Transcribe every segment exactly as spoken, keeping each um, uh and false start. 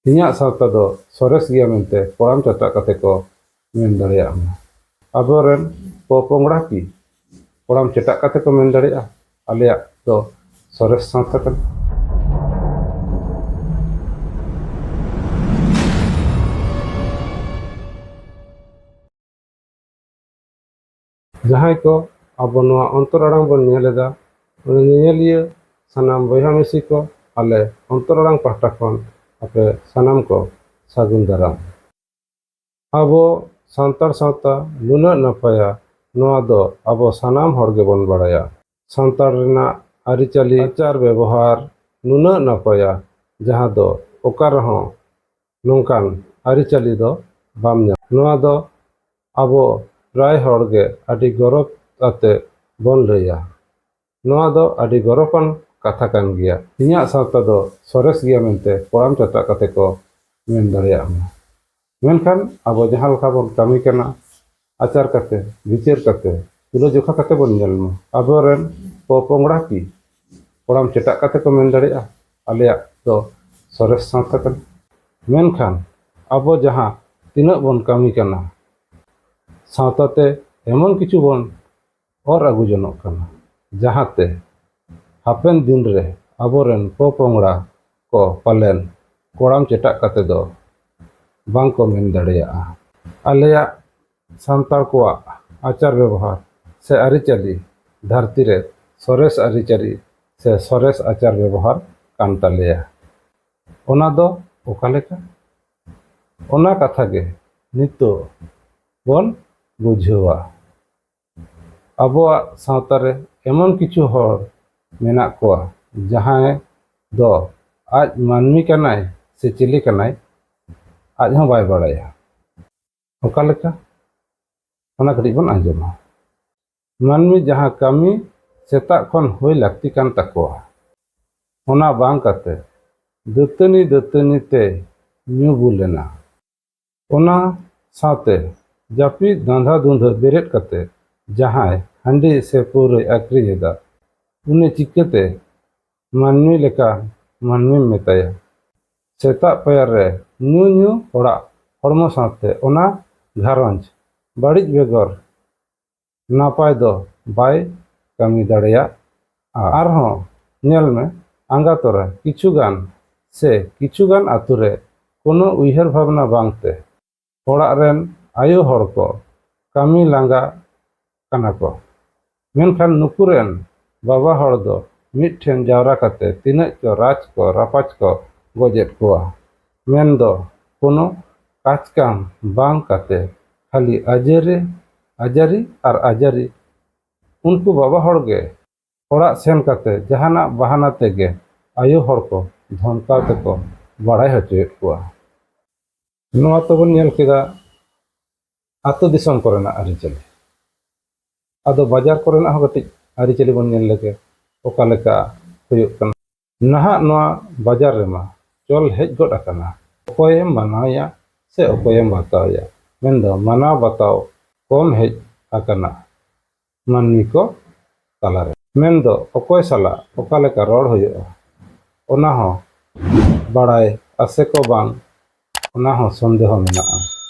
ᱤᱧᱟᱹᱜ ᱥᱟᱶᱛᱟ ᱫᱚ ᱥᱚᱨᱮᱥ ᱜᱮᱭᱟ ᱢᱮᱱᱛᱮ ᱠᱚᱲᱟᱢ ᱪᱮᱴᱟᱜ ᱠᱟᱛᱮ ᱠᱚ ᱢᱮᱱ ᱫᱟᱲᱮᱭᱟᱜ ᱢᱟ᱾ ᱟᱵᱚᱨᱮᱱ ᱯᱚᱯᱚᱝᱲᱟ ᱠᱤ ᱠᱚᱲᱟᱢ ᱪᱮᱴᱟᱜ ᱠᱟᱛᱮ ᱠᱚ ᱢᱮᱱ ᱫᱟᱲᱮᱭᱟᱜᱼᱟ, "ᱟᱞᱮᱭᱟᱜ ᱫᱚ ᱥᱚᱨᱮᱥ ᱥᱟᱶᱛᱟ ᱠᱟᱱᱟ"? ᱡᱟᱦᱟᱸᱭ ᱠᱚ ᱟᱵᱚ ᱱᱚᱣᱟ ᱚᱱᱛᱚᱨ ᱟᱲᱟᱝ ᱵᱚᱱ ᱧᱮᱞ ᱮᱫᱟ, ᱚᱱᱟ ᱧᱮᱧᱮᱞᱤᱭᱟᱹ ᱥᱟᱱᱟᱢ ᱵᱚᱭᱦᱟ ᱢᱤᱥᱤ ᱠᱚ, ᱟᱞᱮ ᱚᱱᱛᱚᱨ ᱟᱲᱟᱝ ᱯᱟᱦᱴᱟ ᱠᱷᱚᱱ ᱟᱯᱮ ᱥᱟᱱᱟᱢ ᱠᱚ ᱥᱟᱹᱜᱩᱱ ᱫᱟᱨᱟᱢ᱾ ᱟᱵᱚ ᱥᱟᱱᱛᱟᱲ ᱥᱟᱶᱛᱟ ᱱᱩᱱᱟᱹᱜ ᱱᱟᱯᱟᱭᱟ, ᱱᱚᱣᱟ ᱫᱚ ᱟᱵᱚ ᱥᱟᱱᱟᱢ ᱦᱚᱲ ᱜᱮᱵᱚᱱ ᱵᱟᱲᱟᱭᱟ᱾ ᱥᱟᱱᱛᱟᱲ ᱨᱮᱱᱟᱜ ᱟᱹᱨᱤᱪᱟᱹᱞᱤ, ᱟᱪᱟᱨ ᱵᱮᱵᱚᱦᱟᱨ ᱱᱩᱱᱟᱹᱜ ᱱᱟᱯᱟᱭᱟ, ᱡᱟᱦᱟᱸ ᱫᱚ ᱚᱠᱟ ᱨᱮᱦᱚᱸ ᱱᱚᱝᱠᱟᱱ ᱟᱹᱨᱤᱪᱟᱹᱞᱤ ᱫᱚ ᱵᱟᱢ ᱧᱟᱢᱟ᱾ ᱱᱚᱣᱟ ᱫᱚ ᱟᱵᱚ ᱯᱨᱟᱭ ᱦᱚᱲ ᱜᱮ ᱟᱹᱰᱤ ᱜᱚᱨᱚᱵᱽ ᱟᱛᱮ ᱵᱚᱱ ᱞᱟᱹᱭᱟ᱾ ᱱᱚᱣᱟ ᱫᱚ ᱟᱹᱰᱤ ᱜᱚᱨᱚᱵᱟᱱ ᱠᱟᱛᱷᱟ ᱠᱟᱱ ᱜᱮᱭᱟ᱾ ᱤᱧᱟᱹᱜ ᱥᱟᱶᱛᱟ ᱫᱚ ᱥᱚᱨᱮᱥ ᱜᱮᱭᱟ ᱢᱮᱱᱛᱮ ᱠᱚᱲᱟᱢ ᱪᱮᱴᱟᱜ ᱠᱟᱛᱮ ᱠᱚ ᱢᱮᱱ ᱫᱟᱲᱮᱭᱟᱜ ᱢᱟ᱾ ᱢᱮᱱᱠᱷᱟᱱ ᱟᱵᱚ ᱡᱟᱦᱟᱸ ᱞᱮᱠᱟ ᱵᱚᱱ ᱠᱟᱹᱢᱤ ᱠᱟᱱᱟ, ᱟᱪᱟᱨ ᱠᱟᱛᱮ, ᱵᱤᱪᱟᱹᱨ ᱠᱟᱛᱮ, ᱛᱩᱞᱟᱹᱡᱚᱠᱷᱟ ᱠᱟᱛᱮ ᱵᱚᱱ ᱧᱮᱞ ᱢᱟ᱾ ᱟᱵᱚᱨᱮᱱ ᱯᱚᱯᱚᱝᱲᱟ ᱠᱤ ᱠᱚᱲᱟᱢ ᱪᱮᱴᱟᱜ ᱠᱟᱛᱮ ᱠᱚ ᱢᱮᱱ ᱫᱟᱲᱮᱭᱟᱜᱼᱟ, "ᱟᱞᱮᱭᱟᱜ ᱫᱚ ᱥᱚᱨᱮᱥ ᱥᱟᱶᱛᱟ ᱠᱟᱱᱟ"? ᱢᱮᱱᱠᱷᱟᱱ ᱟᱵᱚ ᱡᱟᱦᱟᱸ ᱛᱤᱱᱟᱹᱜ ᱵᱚᱱ ᱠᱟᱹᱢᱤ ᱠᱟᱱᱟ, ᱥᱟᱶᱛᱟ ᱛᱮ ᱮᱢᱚᱱ ᱠᱤᱪᱷᱩ ᱵᱚᱱ ᱚᱨ ᱟᱹᱜᱩ ᱡᱚᱱᱚᱜ ᱠᱟᱱᱟ, ᱡᱟᱦᱟᱸᱛᱮ ᱦᱟᱯᱮᱱ ᱫᱤᱱ ᱨᱮ ᱟᱵᱚᱨᱮᱱ ᱯᱚᱯᱚᱝᱲᱟ ᱠᱚ ᱯᱟᱞᱮᱱ ᱠᱚᱲᱟᱢ ᱪᱮᱴᱟᱜ ᱠᱟᱛᱮ ᱫᱚ ᱵᱟᱝ ᱠᱚ ᱢᱮᱱ ᱫᱟᱲᱮᱭᱟᱜᱼᱟ, "ᱟᱞᱮᱭᱟᱜ ᱥᱟᱱᱛᱟᱲ ᱠᱚᱣᱟᱜ ᱟᱪᱟᱨ ᱵᱮᱵᱚᱦᱟᱨ ᱥᱮ ᱟᱹᱨᱤᱪᱟᱹᱞᱤ ᱫᱷᱟᱹᱨᱛᱤ ᱨᱮ ᱥᱚᱨᱮᱥ ᱟᱹᱨᱤᱪᱟᱹᱞᱤ ᱥᱮ ᱥᱚᱨᱮᱥ ᱟᱪᱟᱨ ᱵᱮᱵᱚᱦᱟᱨ ᱠᱟᱱ ᱛᱟᱞᱮᱭᱟ"᱾ ᱚᱱᱟ ᱫᱚ ᱚᱠᱟ ᱞᱮᱠᱟ? ᱚᱱᱟ ᱠᱟᱛᱷᱟ ᱜᱮ ᱱᱤᱛᱚᱜ ᱵᱚᱱ ᱵᱩᱡᱷᱟᱹᱣᱟ᱾ ᱟᱵᱚᱣᱟᱜ ᱥᱟᱶᱛᱟ ᱨᱮ ᱮᱢᱚᱱ ᱠᱤᱪᱷᱩ ᱦᱚᱲ ᱢᱮᱱᱟᱜ ᱠᱚᱣᱟ, ᱡᱟᱦᱟᱸᱭ ᱫᱚ ᱟᱡ ᱢᱟᱹᱱᱢᱤ ᱠᱟᱱᱟᱭ ᱥᱮ ᱪᱤᱞᱤ ᱠᱟᱱᱟᱭ, ᱟᱡ ᱦᱚᱸ ᱵᱟᱭ ᱵᱟᱲᱟᱭᱟ᱾ ᱚᱠᱟ ᱞᱮᱠᱟ? ᱚᱱᱟ ᱠᱟᱹᱴᱤᱡ ᱵᱚᱱ ᱟᱸᱡᱚᱢᱟ᱾ ᱢᱟᱹᱱᱢᱤ ᱡᱟᱦᱟᱸ ᱠᱟᱹᱢᱤ ᱥᱮᱛᱟᱜ ᱠᱷᱚᱱ ᱦᱩᱭ ᱞᱟᱹᱠᱛᱤ ᱠᱟᱱ ᱛᱟᱠᱚᱣᱟ, ᱚᱱᱟ ᱵᱟᱝ ᱠᱟᱛᱮ ᱫᱟᱹᱛᱟᱹᱱᱤ ᱫᱟᱹᱛᱟᱹᱱᱤ ᱛᱮ ᱧᱩ ᱵᱩᱞ ᱮᱱᱟ᱾ ᱚᱱᱟ ᱥᱟᱶᱛᱮ ᱡᱟᱹᱯᱤᱫ ᱫᱟᱸᱫᱷᱟ ᱫᱩᱸᱫᱷᱟᱹ ᱵᱮᱨᱮᱫ ᱠᱟᱛᱮ ᱡᱟᱦᱟᱸᱭ ᱦᱟᱺᱰᱤ ᱥᱮ ᱯᱟᱹᱣᱨᱟᱹᱭ ᱟᱹᱠᱷᱨᱤᱧ ᱮᱫᱟ, ᱩᱱᱤ ᱪᱤᱠᱟᱹᱛᱮ ᱢᱟᱹᱱᱢᱤ ᱞᱮᱠᱟ ᱢᱟᱹᱱᱢᱤᱢ ᱢᱮᱛᱟᱭᱟ? ᱥᱮᱛᱟᱜ ᱯᱟᱭᱟᱨ ᱨᱮ ᱧᱩ ᱧᱩ ᱚᱲᱟᱜ ᱦᱚᱲᱢᱚ ᱥᱟᱶᱛᱮ ᱚᱱᱟ ᱜᱷᱟᱨᱚᱸᱡᱽ ᱵᱟᱹᱲᱤᱡ ᱵᱮᱜᱚᱨ ᱱᱟᱯᱟᱭ ᱫᱚ ᱵᱟᱭ ᱠᱟᱹᱢᱤ ᱫᱟᱲᱮᱭᱟᱜᱼᱟ᱾ ᱟᱨᱦᱚᱸ ᱧᱮᱞ ᱢᱮ, ᱟᱸᱜᱟ ᱛᱚᱨᱟ ᱠᱤᱪᱷᱩ ᱜᱟᱱ ᱥᱮ ᱠᱤᱪᱷᱩ ᱜᱟᱱ ᱟᱛᱳ ᱨᱮ ᱠᱳᱱᱳ ᱩᱭᱦᱟᱹᱨ ᱵᱷᱟᱵᱽᱱᱟ ᱵᱟᱝᱛᱮ ᱚᱲᱟᱜ ᱨᱮᱱ ᱟᱭᱳ ᱦᱚᱲ ᱠᱚ ᱠᱟᱹᱢᱤ ᱞᱟᱸᱜᱟ ᱠᱟᱱᱟ ᱠᱚ, ᱢᱮᱱᱠᱷᱟᱱ ᱱᱩᱠᱩ ᱨᱮᱱ ᱵᱟᱵᱟ ᱦᱚᱲ ᱫᱚ ᱢᱤᱫ ᱴᱷᱮᱱ ᱡᱟᱣᱨᱟ ᱠᱟᱛᱮ ᱛᱤᱱᱟᱹᱜ ᱪᱚ ᱨᱟᱡᱽ ᱠᱚ ᱨᱟᱯᱟᱡᱽ ᱠᱚ ᱜᱚᱡᱮᱫ ᱠᱚᱣᱟ᱾ ᱢᱮᱱᱫᱚ ᱠᱳᱱᱳ ᱠᱟᱡᱽ ᱠᱟᱢ ᱵᱟᱝ ᱠᱟᱛᱮ ᱠᱷᱟᱹᱞᱤ ᱟᱡᱟᱹᱨᱤ, ᱟᱡᱟᱹᱨᱤ ᱟᱨ ᱟᱡᱟᱹᱨᱤ᱾ ᱩᱱᱠᱩ ᱵᱟᱵᱟ ᱦᱚᱲ ᱜᱮ ᱚᱲᱟᱜ ᱥᱮᱱ ᱠᱟᱛᱮ ᱡᱟᱦᱟᱱᱟᱜ ᱵᱟᱦᱟᱱᱟ ᱛᱮᱜᱮ ᱟᱭᱳ ᱦᱚᱲ ᱠᱚ ᱫᱷᱚᱢᱠᱟᱣ ᱛᱮᱠᱚ ᱵᱟᱲᱟᱭ ᱦᱚᱪᱚᱭᱮᱫ ᱠᱚᱣᱟ᱾ ᱱᱚᱣᱟ ᱛᱚᱵᱚᱱ ᱧᱮᱞ ᱠᱮᱫᱟ ᱟᱹᱛᱩ ᱫᱤᱥᱚᱢ ᱠᱚᱨᱮᱱᱟᱜ ᱟᱹᱨᱤᱪᱟᱹᱞᱤ᱾ ᱟᱫᱚ ᱵᱟᱡᱟᱨ ᱠᱚᱨᱮᱱᱟᱜ ᱦᱚᱸ ᱠᱟᱹᱴᱤᱡ ᱟᱹᱨᱤᱪᱟᱹᱞᱤ ᱵᱚᱱ ᱧᱮᱞ ᱞᱮᱜᱮ, ᱚᱠᱟ ᱞᱮᱠᱟ ᱦᱩᱭᱩᱜ ᱠᱟᱱᱟ᱾ ᱱᱟᱦᱟᱜ ᱱᱚᱣᱟ ᱵᱟᱡᱟᱨ ᱨᱮᱢᱟ ᱪᱚᱞ ᱦᱮᱡ ᱜᱚᱫ ᱟᱠᱟᱱᱟ, ᱚᱠᱚᱭᱮᱢ ᱢᱟᱱᱟᱣᱮᱭᱟ ᱥᱮ ᱚᱠᱚᱭᱮᱢ ᱵᱟᱛᱟᱣᱮᱭᱟ, ᱢᱮᱱᱫᱚ ᱢᱟᱱᱟᱣ ᱵᱟᱛᱟᱣ ᱠᱚᱢ ᱦᱮᱡ ᱟᱠᱟᱱᱟ ᱢᱟᱹᱱᱢᱤ ᱠᱚ ᱛᱟᱞᱟᱨᱮ᱾ ᱢᱮᱱᱫᱚ ᱚᱠᱚᱭ ᱥᱟᱞᱟᱜ ᱚᱠᱟ ᱞᱮᱠᱟ ᱨᱚᱲ ᱦᱩᱭᱩᱜᱼᱟ, ᱚᱱᱟ ᱦᱚᱸ ᱵᱟᱲᱟᱭ ᱟᱥᱮ ᱠᱚ ᱵᱟᱝ, ᱚᱱᱟ ᱦᱚᱸ ᱥᱚᱱᱫᱮᱦᱚ ᱢᱮᱱᱟᱜᱼᱟ᱾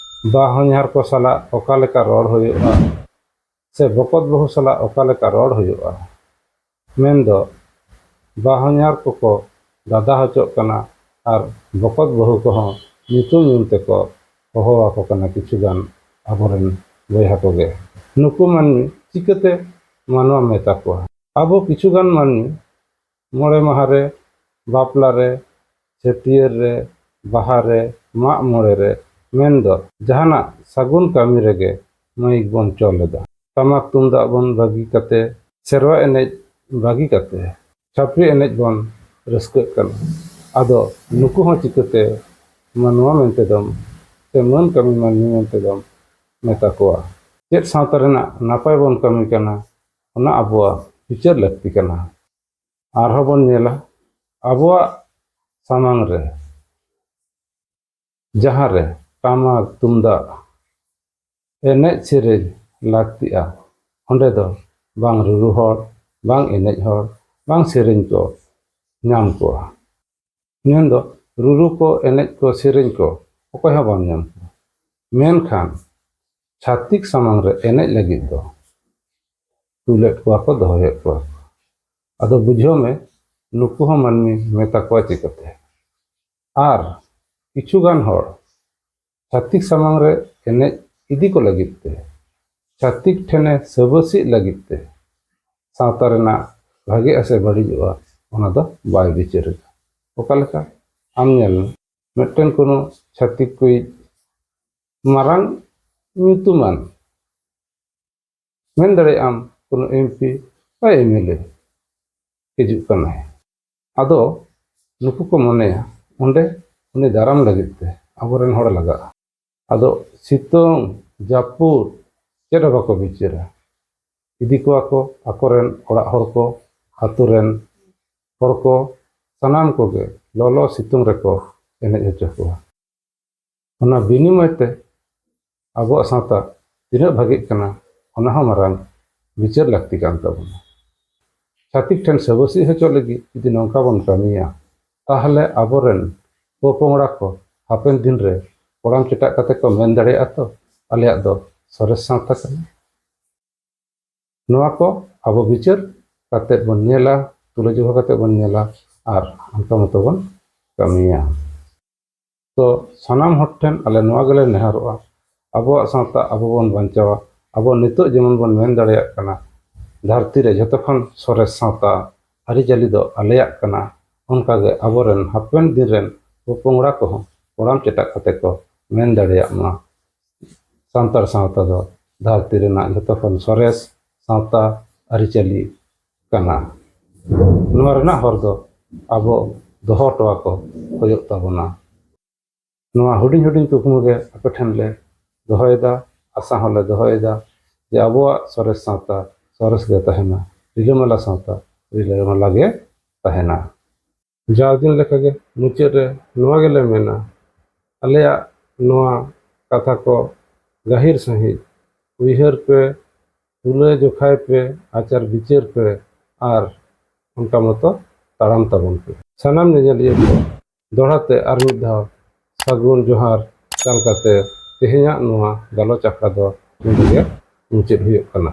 ᱵᱟᱦᱚᱧᱦᱟᱨ ᱠᱚ ᱥᱟᱞᱟᱜ ᱚᱠᱟ ᱞᱮᱠᱟ ᱨᱚᱲ ᱦᱩᱭᱩᱜᱼᱟ ᱥᱮ ᱵᱚᱠᱚᱛ ᱵᱟᱹᱦᱩ ᱥᱟᱞᱟᱜ ᱚᱠᱟ ᱞᱮᱠᱟ ᱨᱚᱲ ᱦᱩᱭᱩᱜᱼᱟ, ᱢᱮᱱᱫᱚ ᱵᱟᱦᱚᱧᱦᱟᱨ ᱠᱚᱠᱚ ᱫᱟᱫᱟ ᱦᱚᱪᱚᱜ ᱠᱟᱱᱟ ᱟᱨ ᱵᱚᱠᱚᱛ ᱵᱟᱹᱦᱩ ᱠᱚᱦᱚᱸ ᱧᱩᱛᱩᱢ ᱧᱩᱢ ᱛᱮᱠᱚ ᱦᱚᱦᱚ ᱟᱠᱚ ᱠᱟᱱᱟ ᱠᱤᱪᱷᱩ ᱜᱟᱱ ᱟᱵᱚᱨᱮᱱ ᱵᱚᱭᱦᱟ ᱠᱚᱜᱮ᱾ ᱱᱩᱠᱩ ᱢᱟᱹᱱᱢᱤ ᱪᱤᱠᱟᱹᱛᱮ ᱢᱟᱱᱣᱟ ᱢᱮᱛᱟ ᱠᱚᱣᱟ? ᱟᱵᱚ ᱠᱤᱪᱷᱩ ᱜᱟᱱ ᱢᱟᱹᱱᱢᱤ ᱢᱚᱬᱮ ᱢᱟᱦᱟ ᱨᱮ, ᱵᱟᱯᱞᱟ ᱨᱮ, ᱪᱷᱟᱹᱴᱭᱟᱹᱨ ᱨᱮ, ᱵᱟᱦᱟ ᱨᱮ, ᱢᱟᱜ ᱢᱚᱬᱮ ᱨᱮ, ᱢᱮᱱᱫᱚ ᱡᱟᱦᱟᱱᱟᱜ ᱥᱟᱹᱜᱩᱱ ᱠᱟᱹᱢᱤ ᱨᱮᱜᱮ ᱢᱟᱹᱭᱤᱠ ᱵᱚᱱ ᱪᱚᱞ ᱮᱫᱟ᱾ ᱴᱟᱢᱟᱠ ᱛᱩᱢᱫᱟᱜ ᱵᱚᱱ ᱵᱟᱹᱜᱤ ᱠᱟᱛᱮ, ᱥᱮᱨᱣᱟ ᱮᱱᱮᱡ ᱵᱟᱹᱜᱤ ᱠᱟᱛᱮ ᱪᱷᱟᱹᱯᱨᱤ ᱮᱱᱮᱡ ᱵᱚᱱ ᱨᱟᱹᱥᱠᱟᱹᱜ ᱠᱟᱱᱟ᱾ ᱟᱫᱚ ᱱᱩᱠᱩ ᱦᱚᱸ ᱪᱤᱠᱟᱹᱛᱮ ᱢᱟᱱᱣᱟ ᱢᱮᱱᱛᱮ ᱫᱚᱢ ᱥᱮ ᱢᱟᱹᱱ ᱠᱟᱹᱢᱤ ᱢᱟᱹᱱᱢᱤ ᱢᱮᱱᱛᱮ ᱫᱚᱢ ᱢᱮᱛᱟ ᱠᱚᱣᱟ? ᱪᱮᱫ ᱥᱟᱶᱛᱟ ᱨᱮᱱᱟᱜ ᱱᱟᱯᱟᱭ ᱵᱚᱱ ᱠᱟᱹᱢᱤ ᱠᱟᱱᱟ, ᱚᱱᱟ ᱟᱵᱚᱣᱟᱜ ᱵᱤᱪᱟᱹᱨ ᱞᱟᱹᱠᱛᱤ ᱠᱟᱱᱟ᱾ ᱟᱨᱦᱚᱸ ᱵᱚᱱ ᱧᱮᱞᱟ, ᱟᱵᱚᱣᱟᱜ ᱥᱟᱢᱟᱝ ᱨᱮ ᱡᱟᱦᱟᱸ ᱨᱮ ᱴᱟᱢᱟᱠ ᱛᱩᱢᱫᱟᱜ ᱮᱱᱮᱡ ᱥᱮᱨᱮᱧ ᱞᱟᱹᱠᱛᱤᱜᱼᱟ, ᱚᱸᱰᱮ ᱫᱚ ᱵᱟᱝ ᱨᱩᱨᱩ ᱦᱚᱲ, ᱵᱟᱝ ᱮᱱᱮᱡ ᱦᱚᱲ, ᱵᱟᱝ ᱥᱮᱨᱮᱧ ᱠᱚ ᱧᱟᱢ ᱠᱚᱣᱟ᱾ ᱢᱮᱱᱫᱚ ᱨᱩᱨᱩ ᱠᱚ, ᱮᱱᱮᱡ ᱠᱚ, ᱥᱮᱨᱮᱧ ᱠᱚ, ᱚᱠᱚᱭ ᱦᱚᱸ ᱵᱟᱢ ᱧᱟᱢ ᱠᱚᱣᱟ᱾ ᱢᱮᱱᱠᱷᱟᱱ ᱪᱷᱟᱹᱛᱤᱠ ᱥᱟᱢᱟᱝ ᱨᱮ ᱮᱱᱮᱡ ᱞᱟᱹᱜᱤᱫ ᱫᱚ ᱛᱩᱞᱮᱫ ᱠᱚᱣᱟ ᱠᱚ, ᱫᱚᱦᱚᱭᱮᱫ ᱠᱚᱣᱟ ᱠᱚ᱾ ᱟᱫᱚ ᱵᱩᱡᱷᱟᱹᱣ ᱢᱮ, ᱱᱩᱠᱩ ᱦᱚᱸ ᱢᱟᱹᱱᱢᱤ ᱢᱮᱛᱟ ᱠᱚᱣᱟ ᱪᱤᱠᱟᱹᱛᱮ? ᱟᱨ ᱠᱤᱪᱷᱩ ᱜᱟᱱ ᱦᱚᱲ ᱪᱷᱟᱹᱛᱤᱠ ᱥᱟᱢᱟᱝ ᱨᱮ ᱮᱱᱮᱡ ᱤᱫᱤ ᱠᱚ ᱞᱟᱹᱜᱤᱫ ᱛᱮ, ᱪᱷᱟᱹᱛᱤᱠ ᱴᱷᱮᱱᱮ ᱥᱟᱹᱵᱟᱹᱥᱤᱜ ᱞᱟᱹᱜᱤᱫ ᱛᱮ ᱥᱟᱶᱛᱟ ᱨᱮᱱᱟᱜ ᱵᱷᱟᱜᱮᱜᱼᱟ ᱥᱮ ᱵᱟᱹᱲᱤᱡᱚᱜᱼᱟ, ᱚᱱᱟ ᱫᱚ ᱵᱟᱭ ᱵᱤᱪᱟᱹᱨᱮᱫᱟ᱾ ᱚᱠᱟ ᱞᱮᱠᱟ? ᱟᱢ ᱧᱮᱞ ᱢᱮ, ᱢᱤᱫᱴᱮᱱ ᱠᱳᱱᱳ ᱪᱷᱟᱹᱛᱤᱠ ᱠᱚᱭᱤᱡ ᱢᱟᱨᱟᱝ ᱧᱩᱛᱩᱢᱟᱱ, ᱢᱮᱱ ᱫᱟᱲᱮᱭᱟᱜ ᱟᱢ ᱠᱳᱱᱳ ᱮᱢ ᱯᱤ ᱵᱟ ᱮᱢ ᱮᱞ ᱮ ᱦᱤᱡᱩᱜ ᱠᱟᱱᱟᱭ᱾ ᱟᱫᱚ ᱱᱩᱠᱩ ᱠᱚ ᱢᱚᱱᱮᱭᱟ ᱚᱸᱰᱮ ᱩᱱᱤ ᱫᱟᱨᱟᱢ ᱞᱟᱹᱜᱤᱫ ᱛᱮ ᱟᱵᱚᱨᱮᱱ ᱦᱚᱲ ᱞᱟᱜᱟᱜᱼᱟ᱾ ᱟᱫᱚ ᱥᱤᱛᱩᱝ, ᱡᱟᱹᱯᱩᱫ ᱪᱮᱫ ᱦᱚᱸ ᱵᱟᱠᱚ ᱵᱤᱪᱟᱹᱨᱟ᱾ ᱤᱫᱤ ᱠᱚᱣᱟ ᱠᱚ ᱟᱠᱚᱨᱮᱱ ᱚᱲᱟᱜ ᱦᱚᱲ ᱠᱚ, ᱟᱛᱳ ᱨᱮᱱ ᱦᱚᱲ ᱠᱚ, ᱥᱟᱱᱟᱢ ᱠᱚᱜᱮ ᱞᱚᱞᱚ ᱥᱤᱛᱩᱝ ᱨᱮᱠᱚ ᱮᱱᱮᱡ ᱦᱚᱪᱚ ᱠᱚᱣᱟ᱾ ᱚᱱᱟ ᱵᱤᱱᱤᱢᱚᱭ ᱛᱮ ᱟᱵᱚᱣᱟᱜ ᱥᱟᱶᱛᱟ ᱛᱤᱱᱟᱹᱜ ᱵᱷᱟᱜᱮᱜ ᱠᱟᱱᱟ, ᱚᱱᱟ ᱦᱚᱸ ᱢᱟᱨᱟᱝ ᱵᱤᱪᱟᱹᱨ ᱞᱟᱹᱠᱛᱤ ᱠᱟᱱ ᱛᱟᱵᱚᱱᱟ᱾ ᱪᱷᱟᱹᱛᱤᱠ ᱴᱷᱮᱱ ᱥᱟᱹᱵᱟᱹᱥᱤ ᱦᱚᱪᱚ ᱞᱟᱹᱜᱤᱫ ᱡᱩᱫᱤ ᱱᱚᱝᱠᱟ ᱵᱚᱱ ᱠᱟᱹᱢᱤᱭᱟ, ᱛᱟᱦᱚᱞᱮ ᱟᱵᱚᱨᱮᱱ ᱯᱚᱯᱚᱝᱲᱟ ᱠᱚ ᱦᱟᱯᱮᱱ ᱫᱤᱱ ᱨᱮ ᱠᱚᱲᱟᱢ ᱪᱮᱴᱟᱜ ᱠᱟᱛᱮ ᱠᱚ ᱢᱮᱱ ᱫᱟᱲᱮᱭᱟᱜᱼᱟ ᱛᱚ, ᱟᱞᱮᱭᱟᱜ ᱫᱚ ᱥᱚᱨᱮᱥ ᱥᱟᱶᱛᱟ ᱠᱟᱱᱟ᱾ ᱱᱚᱣᱟ ᱠᱚ ᱟᱵᱚ ᱵᱤᱪᱟᱹᱨ ᱠᱟᱛᱮ ᱵᱚᱱ ᱧᱮᱞᱟ, ᱛᱩᱞᱟᱹᱡᱚᱠᱷᱟ ᱠᱟᱛᱮ ᱵᱚᱱ ᱧᱮᱞᱟ ᱟᱨ ᱚᱱᱠᱟ ᱢᱚᱛᱚ ᱵᱚᱱ ᱠᱟᱹᱢᱤᱭᱟ᱾ ᱛᱚ ᱥᱟᱱᱟᱢ ᱦᱚᱲ ᱴᱷᱮᱱ ᱟᱞᱮ ᱱᱚᱣᱟ ᱜᱮᱞᱮ ᱱᱮᱦᱚᱨᱚᱜᱼᱟ, ᱟᱵᱚᱣᱟᱜ ᱥᱟᱶᱛᱟ ᱟᱵᱚ ᱵᱚᱱ ᱵᱟᱧᱪᱟᱣᱟ᱾ ᱟᱵᱚ ᱱᱤᱛᱚᱜ ᱡᱮᱢᱚᱱ ᱵᱚᱱ ᱢᱮᱱ ᱫᱟᱲᱮᱭᱟᱜ ᱠᱟᱱᱟ, ᱫᱷᱟᱹᱨᱛᱤ ᱨᱮ ᱡᱷᱚᱛᱚ ᱠᱷᱚᱱ ᱥᱚᱨᱮᱥ ᱥᱟᱶᱛᱟ ᱟᱹᱨᱤᱪᱟᱹᱞᱤ ᱫᱚ ᱟᱞᱮᱭᱟᱜ ᱠᱟᱱᱟ, ᱚᱱᱠᱟᱜᱮ ᱟᱵᱚᱨᱮᱱ ᱦᱟᱯᱮᱱ ᱫᱤᱱ ᱨᱮᱱ ᱯᱚᱯᱚᱝᱲᱟ ᱠᱚᱦᱚᱸ ᱠᱚᱲᱟᱢ ᱪᱮᱴᱟᱜ ᱠᱟᱛᱮ ᱠᱚ ᱢᱮᱱ ᱫᱟᱲᱮᱭᱟᱜ ᱢᱟ, ᱥᱟᱱᱛᱟᱲ ᱥᱟᱶᱛᱟ ᱫᱚ ᱫᱷᱟᱹᱨᱛᱤ ᱨᱮᱱᱟᱜ ᱡᱷᱚᱛᱚ ᱠᱷᱚᱱ ᱥᱚᱨᱮᱥ ᱥᱟᱶᱛᱟ ᱟᱹᱨᱤᱪᱟᱹᱞᱤ ᱠᱟᱱᱟ᱾ ᱱᱚᱣᱟ ᱨᱮᱱᱟᱜ ᱦᱚᱨ ᱫᱚ ᱟᱵᱚ ᱫᱚᱦᱚ ᱦᱚᱴᱚ ᱟᱠᱚ ᱦᱩᱭᱩᱜ ᱛᱟᱵᱚᱱᱟ᱾ ᱱᱚᱣᱟ ᱦᱩᱰᱤᱧ ᱦᱩᱰᱤᱧ ᱠᱩᱠᱢᱩ ᱜᱮ ᱟᱯᱮ ᱴᱷᱮᱱ ᱞᱮ ᱫᱚᱦᱚᱭᱮᱫᱟ, ᱟᱥᱟ ᱦᱚᱸᱞᱮ ᱫᱚᱦᱚᱭᱮᱫᱟ ᱡᱮ ᱟᱵᱚᱣᱟᱜ ᱥᱚᱨᱮᱥ ᱥᱟᱶᱛᱟ ᱥᱚᱨᱮᱥ ᱜᱮ ᱛᱟᱦᱮᱱᱟ, ᱨᱤᱞᱟᱹᱢᱟᱞᱟ ᱥᱟᱶᱛᱟ ᱨᱤᱞᱟᱹᱢᱟᱞᱟ ᱜᱮ ᱛᱟᱦᱮᱱᱟ᱾ ᱡᱟᱣ ᱫᱤᱱ ᱞᱮᱠᱟᱜᱮ ᱢᱩᱪᱟᱹᱫ ᱨᱮ ᱱᱚᱣᱟ ᱜᱮᱞᱮ ᱢᱮᱱᱟ, ᱟᱞᱮᱭᱟᱜ ᱱᱚᱣᱟ ᱠᱟᱛᱷᱟ ᱠᱚ ᱜᱟᱹᱦᱤᱨ ᱥᱟᱺᱦᱤᱡ ᱩᱭᱦᱟᱹᱨ ᱯᱮ, ᱛᱩᱞᱟᱹ ᱡᱚᱠᱷᱟᱭ ᱯᱮ, ᱟᱪᱟᱨ ᱵᱤᱪᱟᱹᱨ ᱯᱮ ᱟᱨ ᱚᱱᱠᱟ ᱢᱚᱛᱚ ᱛᱟᱲᱟᱢ ᱛᱟᱵᱚᱱ ᱯᱮ᱾ ᱥᱟᱱᱟᱢ ᱧᱮᱧᱮᱞᱤᱭᱟᱹ ᱠᱚ ᱫᱚᱦᱲᱟ ᱛᱮ ᱟᱨ ᱢᱤᱫ ᱫᱷᱟᱣ ᱥᱟᱹᱜᱩᱱ ᱡᱚᱦᱟᱨ ᱪᱟᱞ ᱠᱟᱛᱮ ᱛᱮᱦᱮᱧᱟᱜ ᱱᱚᱣᱟ ᱜᱟᱞᱚᱪ ᱟᱠᱷᱲᱟ ᱫᱚ ᱱᱚᱰᱮ ᱜᱮ ᱢᱩᱪᱟᱹᱫ ᱦᱩᱭᱩᱜ ᱠᱟᱱᱟ᱾